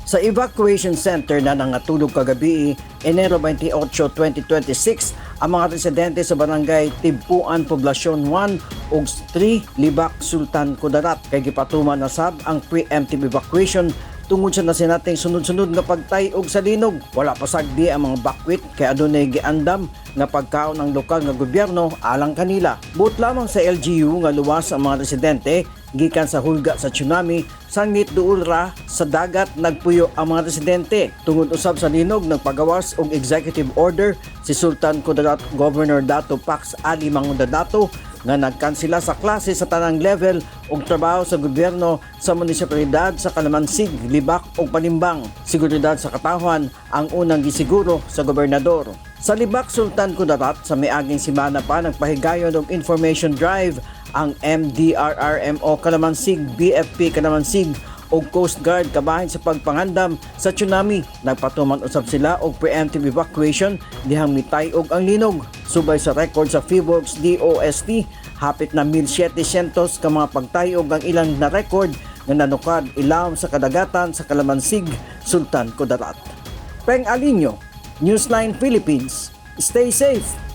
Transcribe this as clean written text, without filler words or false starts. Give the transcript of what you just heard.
Sa evacuation center na nangatulog kagabi, Enero 28, 2026, ang mga residente sa barangay Tibpuan, Poblacion 1 ug 3, Libak, Sultan Kudarat, kay gipatuman na sab ang preemptive evacuation tungod sa nasinating sunod-sunod nga pagtay-og sa linog. Wala pa sagdi ang mga bakwit kay adunay giandam nga pagkaon ang lokal nga gobyerno alang kanila. Buot lamang sa LGU nga luwas ang mga residente gikan sa hulga sa tsunami, sangit duol ra sa dagat nagpuyo ang mga residente. Tungod usab sa linog, nagpagawas og executive order si Sultan Kudarat Governor Dato Pax Ali Mangudadatu nga nagkansela sa klase sa tanang level og trabaho sa gobyerno sa munisipalidad sa Kalamansig, Libak ug Palimbang. Seguridad sa katawhan ang unang gisiguro sa gobernador. Sa Libak, Sultan Kudarat, sa miaging semana pa nagpahigayon og information drive ang MDRRMO Kalamansig, BFP Kalamansig ug Coast Guard kabahin sa pagpangandam sa tsunami. Nagpatuman usab sila og preemptive evacuation dihang mitay-og ang linog. Subay sa record sa Phivolcs DOST, hapit na 1,700 ka mga pagtayog ang ilang na-record nga nanukad ilawom sa kadagatan sa Kalamansig, Sultan Kudarat. Peng Alinio, Newsline Philippines. Stay safe.